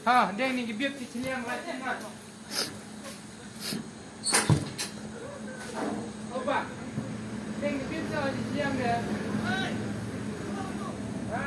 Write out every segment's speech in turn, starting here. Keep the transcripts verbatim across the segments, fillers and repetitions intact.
Ha, deng ni ki biep ki chiliang la chiliang. Oba. Deng ni biep sa ki chiliang de. Ha?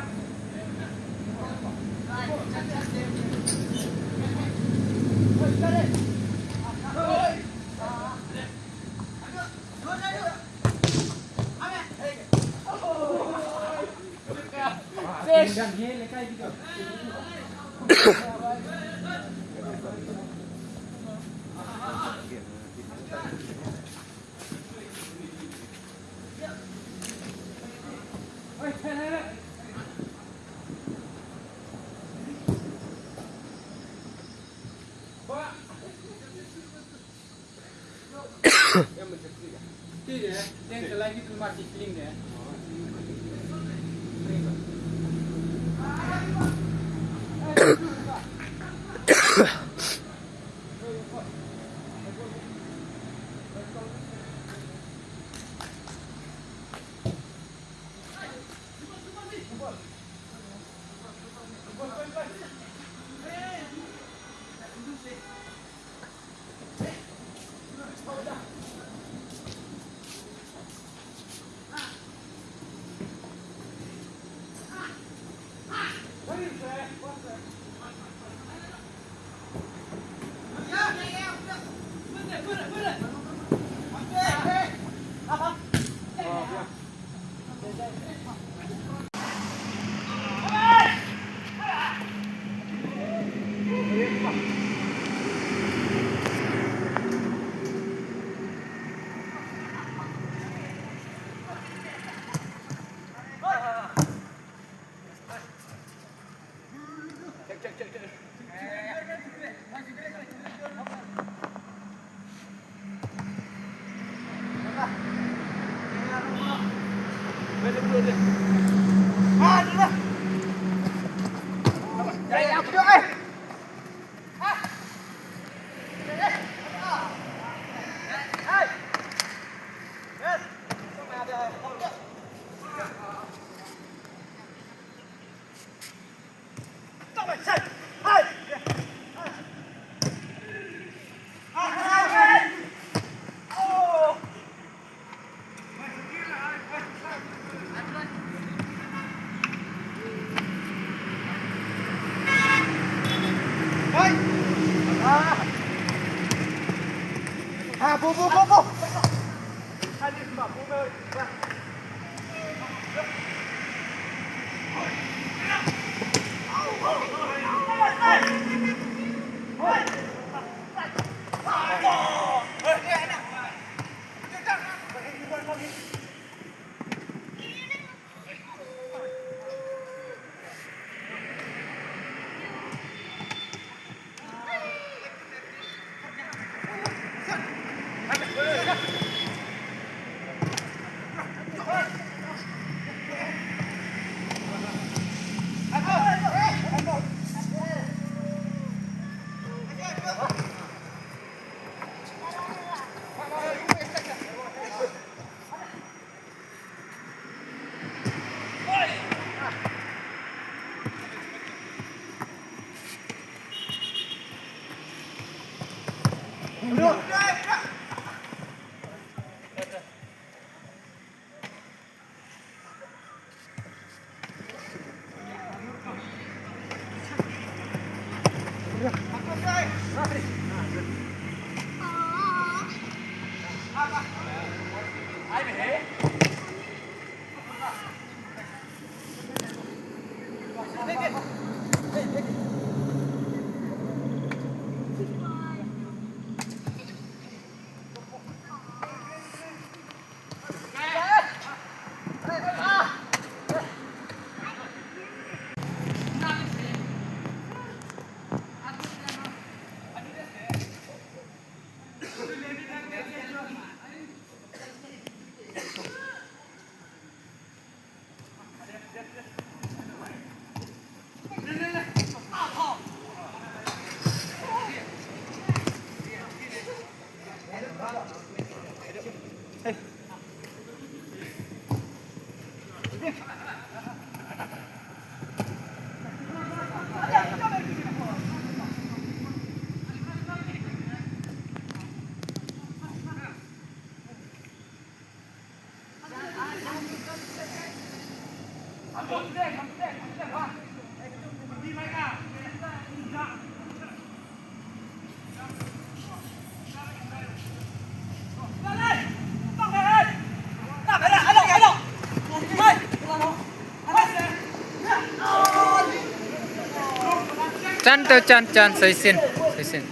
Chan to chan chan, sa shisien, sa shisien.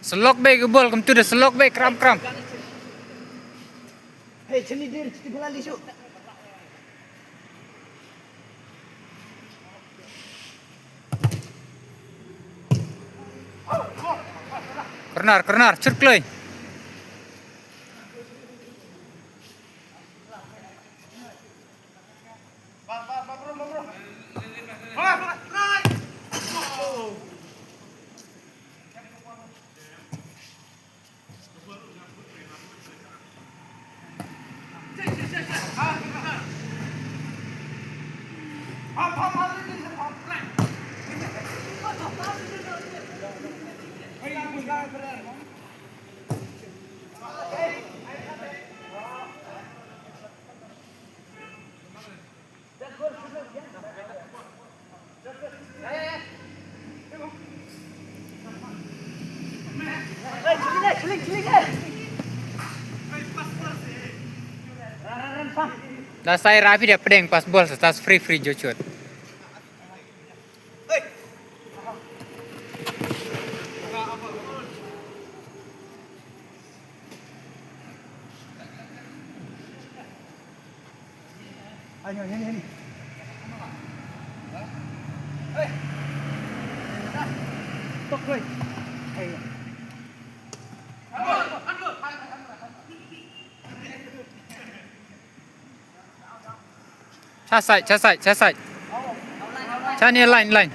Sa lok beit ka bol, kumtu da sa lok beit, kram kram. Hey, chini dir, chini pala lisu. Corner, corner, chut kloi. Da sai rapi da pedeng pas bol sa tas free free jochot. Cha side, cha side, cha side. Cha ne line, line.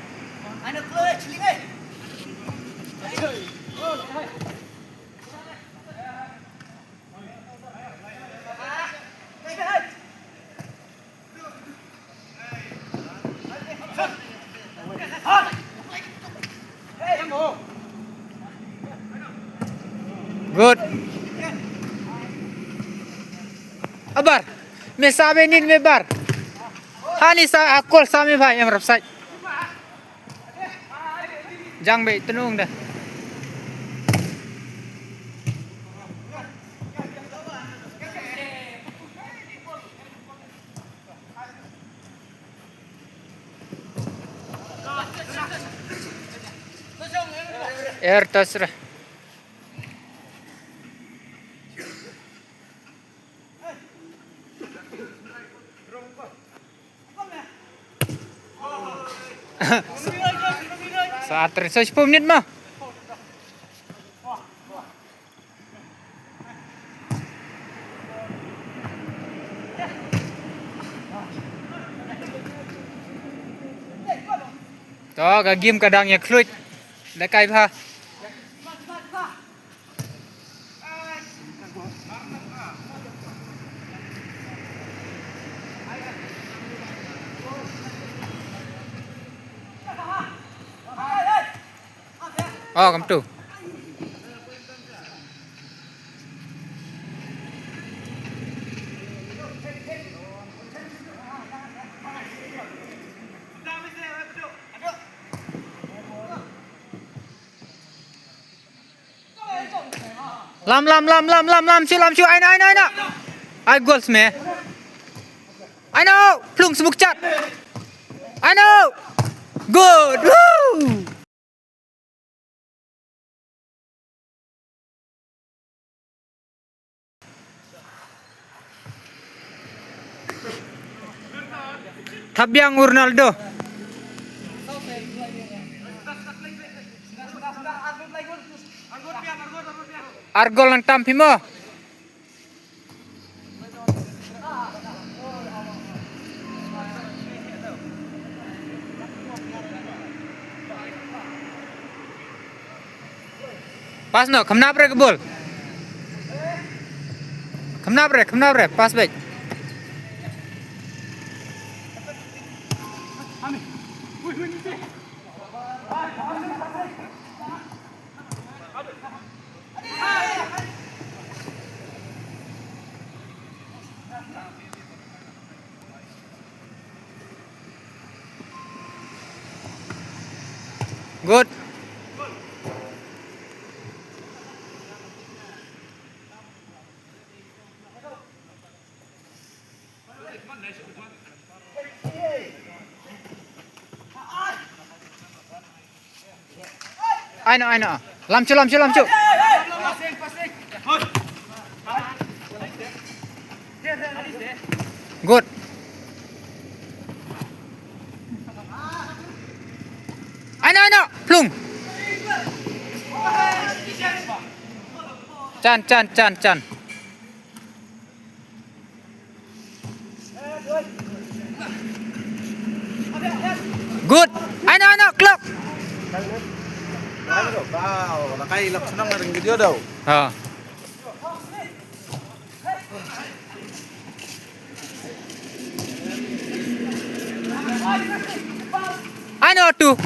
Good. Abar. Me sa be nin me bar. Hani sa akol sa me bhai em rap sai. Jang be tenung dah. Air touch re. Sa ater sa sepuluh minit mah. To ka game ka dang ïa khluit. Da kai bha. Oh, come to. Lam, lam, lam, lam, lam, lam, shu, lam, shu, aina, aina, aina. Ai, goal smash. Aina, plung smuk chat. Aina. Good. Woo. Thabiang u Ronaldo. Ar gol nang tam phi mo. Pas noh, kham nap re ka bol. Kham nap re, kham nap re, pas beit. Good. Aino, aino. Lam shu, lam shu, lam shu. Good. Aino, aino. Plung. Chan, chan, chan, chan. Good. Aino, aino, clock. Wow, la kai lak senang ring video daw. Ha. Aino tu.